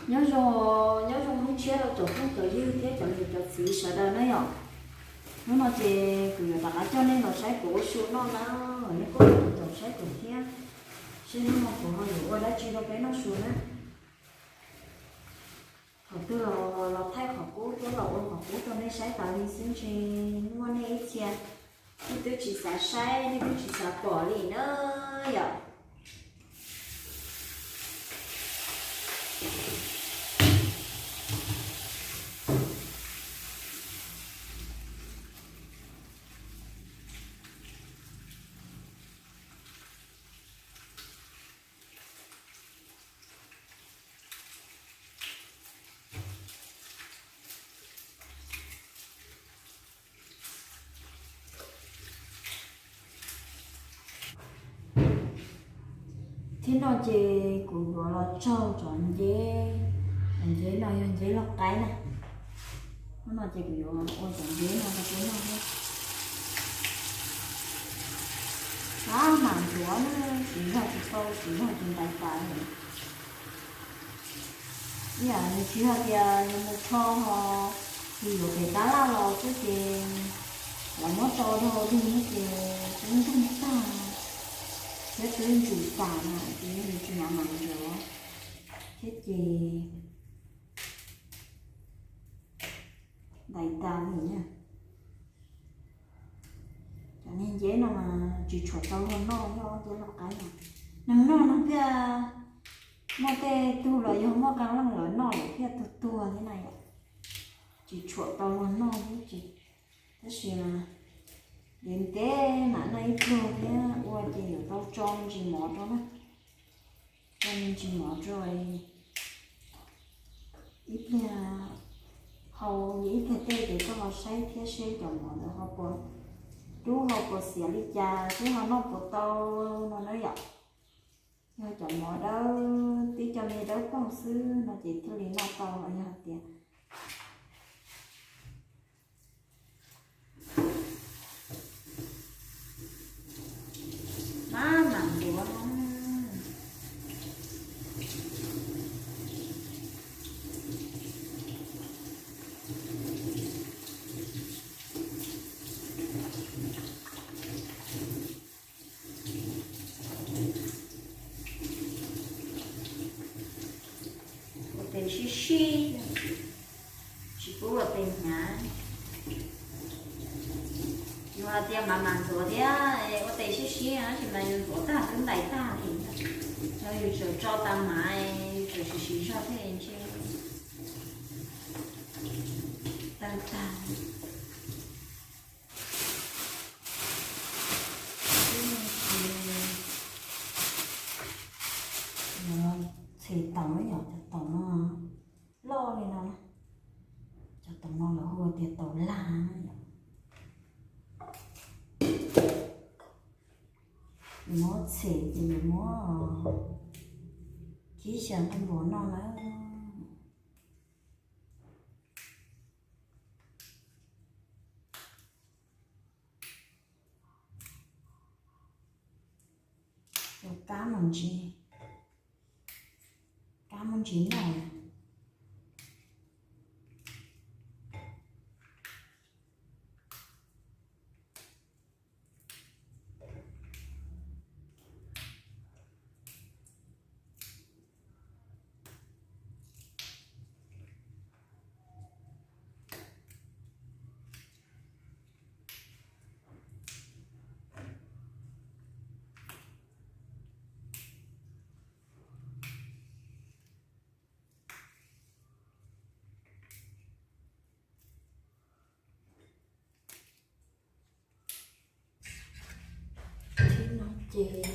Nyob zoo, nyob zoo hnub tshiab rau cov phooj cov ywg thiab cov niam cov txiv sawv daws na yom. Hnub no ces kuv yuav rov qab coj nej los saib kuv ua su noj na, nej kuj los caum saib kuv thiab, seb hnub no kuv ho yuav ua dab tsi rau peb noj su na. Thaum twg los, los thaij qhov qub thiab los ua qhov qub rau nej saib tas li xwb ntshe muaj nej ib txhia nej twb tsis xav saib, nej twb tsis xav pom li na yom. Thiab no ces kuv yuav los tsaug cov nceb, cov nceb no yog nceb lauj qaib na. Hnub no ces kuv yuav ua cov nceb no rau peb noj thiab. Ab, mam ntxuav na, siv zog tsis tau, siv zog tsis ntais tas li. Ib yam nws tsis yog tias yus mus rho ho yus yuav pem tab laj los xwb ces lawv muab tso rau hauv dej no ces twb ntuj tag thiab twb ntsum tas na ces yus tsis mam mam ntxuav thiab ces ntais tas li na. Cov niag nceb no mas tsis tshuam tau luag noj, yog nceb lauj qaib no. Neeg noj no thiaj, muaj tej tug los yog muaj qee leej lawv noj lawm thiaj tuag tuag thiab na yom. Tsis tshuam tau luag noj thiab ces, tab sis mas ntev ntev mam noj ib pluag thiab ua ces yuav tau tso me ntsis mov rau na. Tso me ntsis mov rau ib pliag, hau ib pliag tej ces koj ho saib thiab seb cov mov ntawd ho puas dub ho puas xiav li cas thiab ho noj puas tau no na yom. Yog cov mov dawb, tib co me dawb paug xwb no ces thiaj li noj tau, yog tias maj mam ntxuav no. Ua tes sib sib, tsis pub ua tes hnyav. Yus hais tias mam mam ntxuav thiab ua tes sib sib tab sis mas yus ntxuav tag twb ntais tag li. Yog yus tseem tso tas mas yus tseem siv siv zog thiab ntshe tawg tag. Txhem taum na yom, cov taum no loj li no na. Cov taum no lawv hu tias taum lag na yom. Yus muab txhem ces yus muab khib xyaw nqaij npua noj na. Cov kab mus ntsis, kab mus ntsis noj. Tib no ces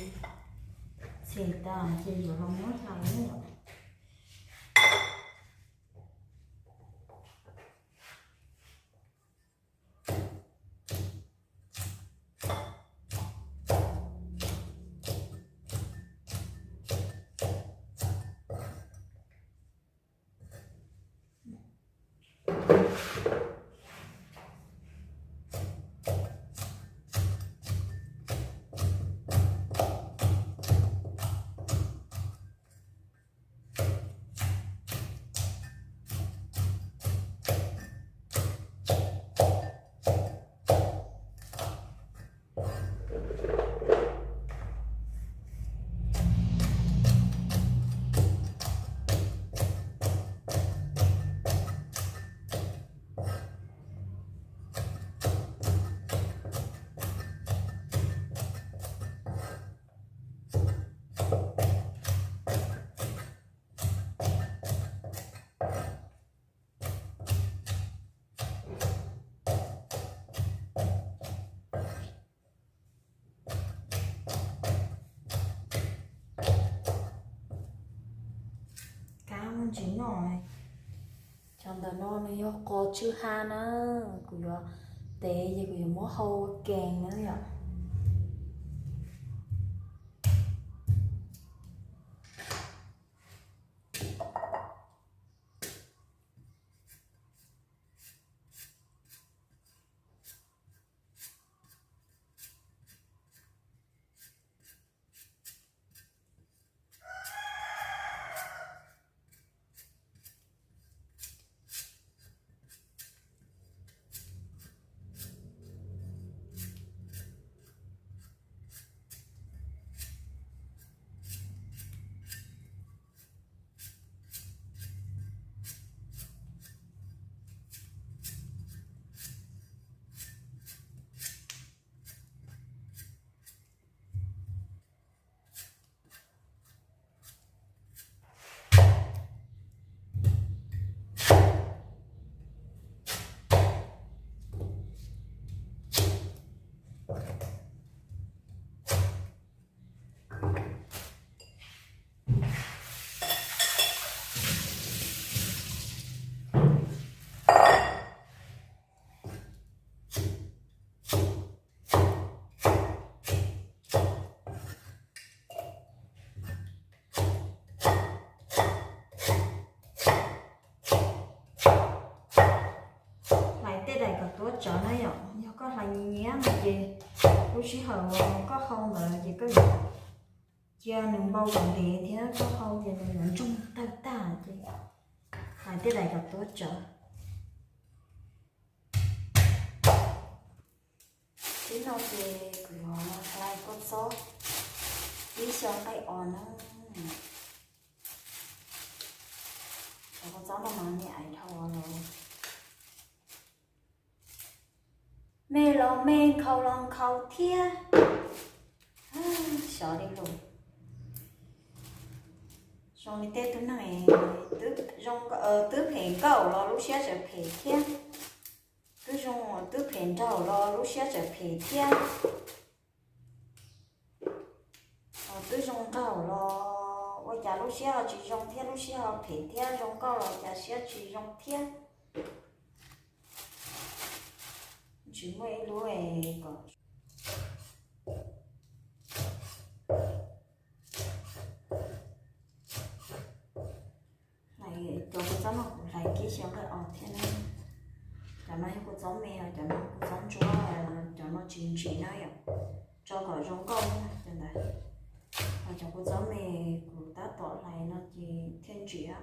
txhem tas ces yuav los muab hlais na yom. Kab muaj ntsis noj. Cov ntawm no nws yog qos tsw ha na, kuv yuav tev ces kuv yuav muab hau ua kees na yom. Hlais tej daim kom tuav tsawv na yom, yog koj hlais nyias nyias no ces lub sij hawm koj hau ntawd ces koj yuav cia nws npau kom ntev thiab koj hau ces nws yuav ntsoog tawg tag ces hlais tej daim kom tuav tsawv. Tib no ces kuv yuav hlais kua txob ib xyoos nqaij os na. Cov kua txob no mas me aiv dhau los, me los me, nkhaus los nkhaus thiab. Xyov li lus. Zoo li tej tug neeg twb zoo, twb phem nkauj los lub siab tseem phem thiab. Twb zoo, twb phem nraug los lub siab tseem phem thiab. Twb zoo nraug los ua cas lub siab ho tsis zoo thiab, lub siab ho phem thiab, zoo nkauj los cas siab tsis zoo thiab. Tsis muaj ib lub kom hlais. Cov kua txob no kuv hlais kib xyaw nqaij os thiab na. Cov no yog kua txob me, cov no kua txob ntsuab, cov no tsis ntsim na yom. Tso kom zoo nkauj cov ntawd. Cov kua txob me kuv tab tom hlais no ces thiaj ntsim.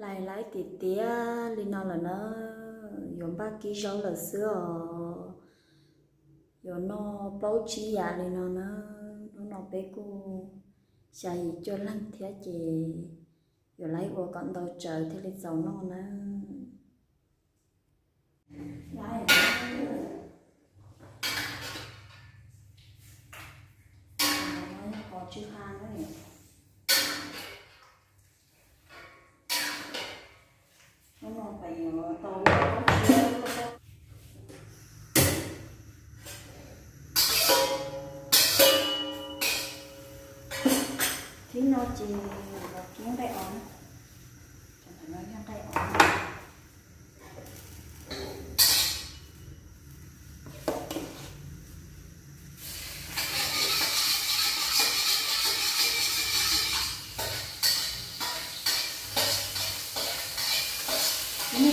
Hlais laib tiav tiav li no lawm na, yuav npaj kib zaub lawm xwb os. Yuav noj plaub tsib yam li no na. Hnub no peb kuj xya yim cuaj leeg thiab ces yuav laib ua kom ntau tsawv thiaj li txaus noj na. Thib no ces los kib nqaij os. Cov ntawm no yog nqaij os.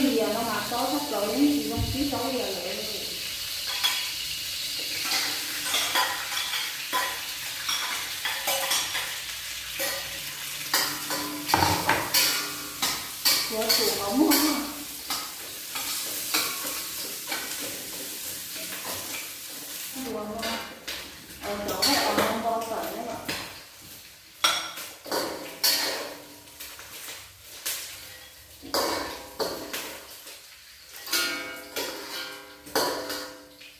Li yam no mas tob tshaj plaws yeej tsis zoo tib zaub li lawm. Yuav tsum qhov muag. Ua no, cov os no npo tawm na.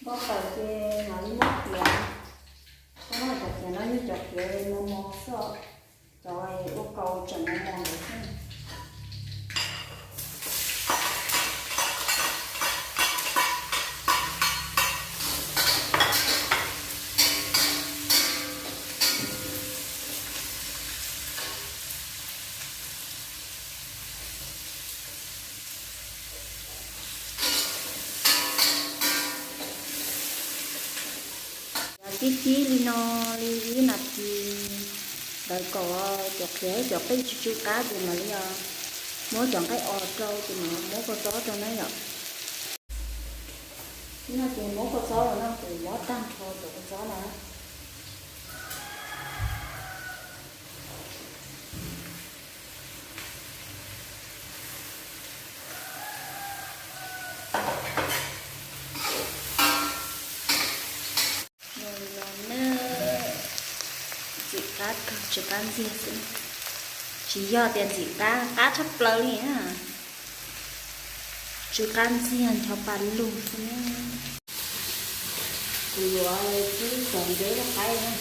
Npo tawm ces mam li muab khiav. Cov khiav no yog cov khiav mos mos xwb, cov ua kaus tseem mos mos ntawd xwb. Tib tib li no li ib nas this ntawd kom cov qhiav cov qij tsw tsw qab ces mam li muab cov nqaij os rau ces mam muab kua txob rau na yom. Ib no ces muab kua txob rau no ces muab tag nrho cov kua txob na. Ntxim qab kawg, tsw qab ntxiag xwb. Tsis yog tias ntxim qab, qab tshaj plaws li na. Tsw qab ntxiag ncho pa lug xwb. Kuv yuav tsib cov ntsev rau qaib na.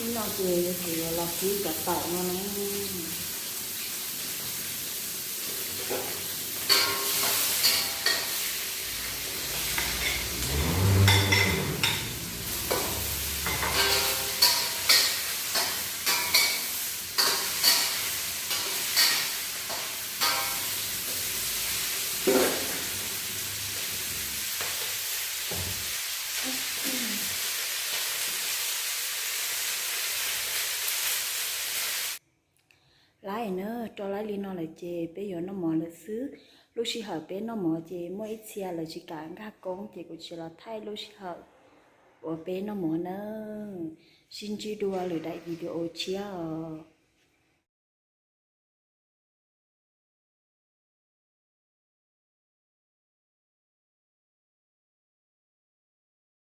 Ib no ces kuv yuav los kib cov taum no na. Laib na, rau laib li no lawm ces peb yuav noj mov lawm xwb. Lub sij hawm peb noj mov ces muaj ib txhia lawv tsis kam nkag koob ces kuv tsis los thaij lub sij hawm uas peb noj mov na. Sib ntsib dua lwm daim video tshiab os.